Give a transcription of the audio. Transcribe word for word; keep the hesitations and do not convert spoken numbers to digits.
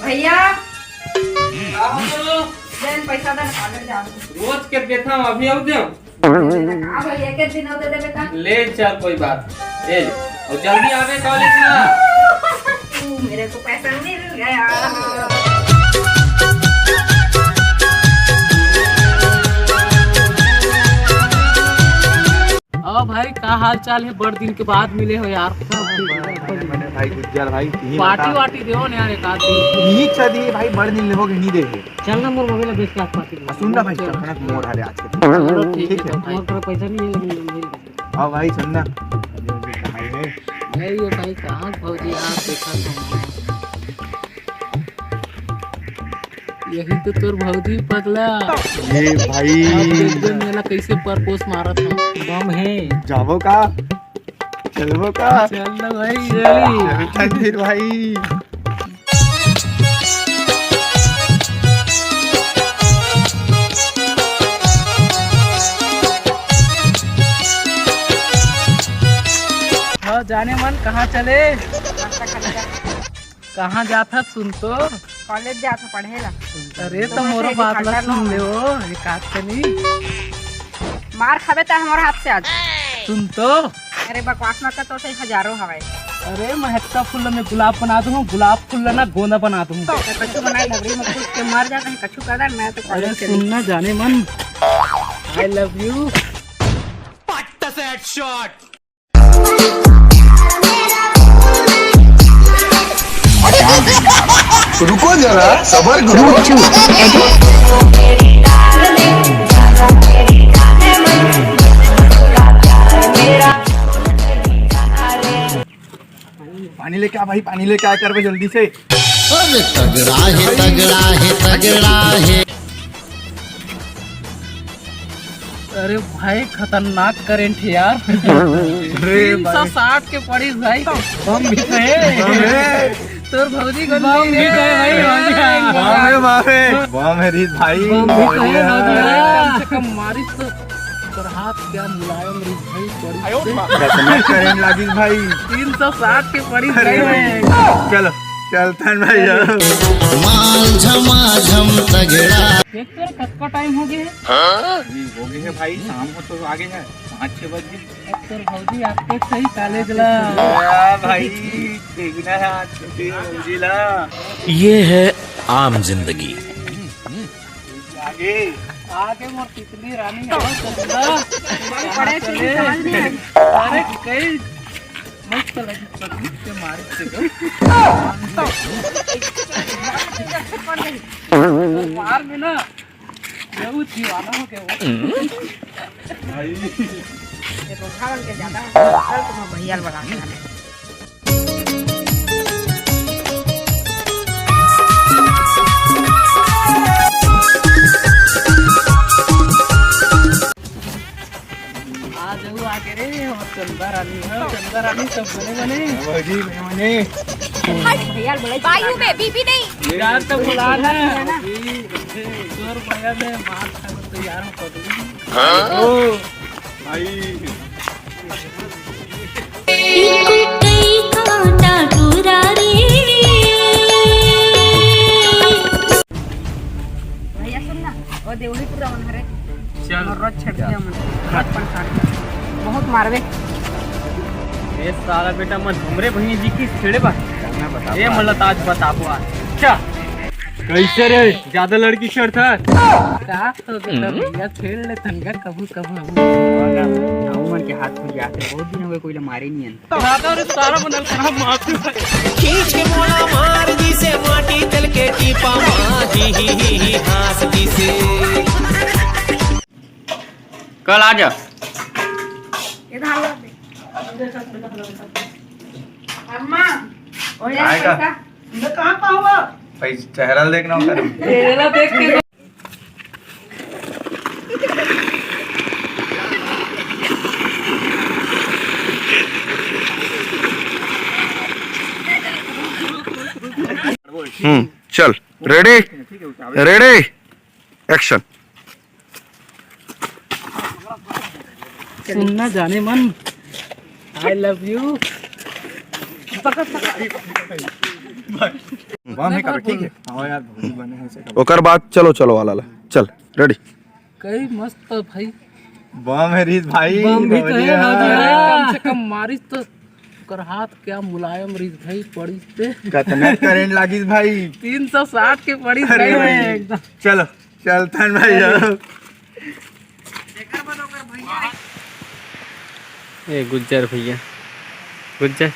भैया, का हो? दे न पैसा, दे न, कॉलेज जाबो। रोज के देथव, अभी अउ देव। का भैया, एक दिन अउ दे दे बेटा। ले चल, कोई बात। ए, अउ जल्दी आबे कॉलेज में। तू, मेरे को पैसा मिल गया। और भाई, का हाल चाल हे? बड़ दिन के बाद मिले हो यार। बने, बने भाई गुज्जर भाई, इही पार्टी बता। वार्टी देवो न यार एक आध दिन। इही च दिही भाई, बड़ दिन ले होगे, नइ देहे। चल ना, मोर मोबाइल बेच के आज पार्टी दे। सुन ना भाई, चल। चल ना, मोर हरे आज के। चलो ठीक ठीक हे, हे। तो मोर करा पैसा नइ हे, लेकिन हम मिल गए। हाँ भाई, सुन ना। अरे ये भाई, कहाँ भौजी यार, देखा था। यही तो तोर भौजी पगला। ये भाई। अब देख दे मेला कैसे परपोज मारत हे। बम हे। जाबो का? चलबो का? चल ना भाई। चल फिर भाई। हाँ, जाने मन कहाँ चले? कहाँ जात हस सुन तो? कॉलेज जात हँव पढ़े ला। अरे, तो मोरो बात ला सुन ले हो, एक आध कनी। मार खाबे त हमर हाथ से आज। सुन तो। अरे, बकवास मत कर, तो सही हजारों हवय। अरे, महकता फूल ला मैं गुलाब बना दूँ, गुलाब फूल ला ना गोंदा बना दूँ। तो कछु बनाए, डबरी में घुस के मर जात हे, कछु कर दे, मैं तो अरे, कॉलेज चली। सुन ना जाने मन, I love you। पट्टा से हेडशॉट। रुको जरा, सबर करो। पानी लेके आ भाई, पानी लेके आ, करबे जल्दी से। अरे तगड़ा हे, तगड़ा हे, तगड़ा हे। अरे भाई, खतरनाक करंट हे यार। अरे तीन सौ साठ के पड़ी भाई। बम भी तो हे। बम हे। तोर भौजी को बम भी तो हे भाई, बम भी हे। बम हे, बम हे। बम हे रीत भाई। बम भी तो हे, बम भी हे। कम से कम मारिस तो तोर हाथ क्या मुलायम रीत भाई, पड़ी से। खतरनाक करंट लागिस भाई। तीन सौ साठ के पड़ी अरे भाई। भाई। चलो, चलथन भाई। माल झमाझम तगड़ा। देख तो रे, कतका टाइम हो गए हे? हाँ? अभी हो गए हे भाई, शाम को तो आ गए हे, पाँच छः बज गए। अब तोर भौजी आते सही कॉलेज ला। वाह भाई, देखना हे आज के भौजी ला। ये है आम जिंदगी। आगे। आगे मोर तितली रानी है, चंदा। बड़े चली समझ नहीं आई। अरे, कई मस्त लगी, सब के मारे से गो। मार में ना, ये वो दीवाना हो गया वो। भाई। ये तो उठा के ज्यादा है। चल, तुम भैया वाला। आ जाऊ आके रे, हमर चंदा रानी हो, चंदा रानी सब बने बने। भौजी, बने बने। हट, भैया बोला, बायू में बीपी नहीं। यार तो बुला ना। जोर भैया ने मार खा तो यार हम पकड़ी। हाँ? ओ, भाई। भैया सुन ना, वो देवली पूरा मन हरे। चल। रोज छेड़ दिया मन। बहुत परेशान कर। बहुत मारबे। ए साला बेटा मन हमरे भैया जी की छेड़े बा। ए मतलब आज बताबो आज। अच्छा। कैसे रे? ज्यादा लड़की छेड़ता है? का तो बेटा भैया छेड़ ले तनका कभू कभू। गाँव मन के हाथ खुल जाते, बहुत दिन हो गए कोई ला मारे नहीं है। दादा रे, सारा बनल खराब मार। खींच के मोला मार दिसे, माटी तल के टीपा मा ही ही ही ही हाँस दिसे। कल आ जा। इधर ला दे। अम्मा, ओए काय का? पैसा। इधर कहाँ पाऊंगा? भाई, चेहरा देखना होता है। चेहरा देख के। हम्म, चल, रेडी, रेडी, एक्शन। सुनना जाने मन, I love you। बम हे का, ठीक हे। हाँ यार, भौजी बने हे से। ओकर बाद चलो चलो वाला ला। चल, रेडी। कई मस्त भाई। बम हे रीत भाई, बम भी तो हे, बढ़िया। हाँ जी, हाँ। कम से कम मारिस तो ओकर हाथ क्या मुलायम रीत भाई, पड़िस ते कतना करंट लागिस भाई। तीन सौ साठ के पड़िस अरे भाई। भाई। चलो चलथन भाई अब। ए गुज्जर भैया, गुज्जर।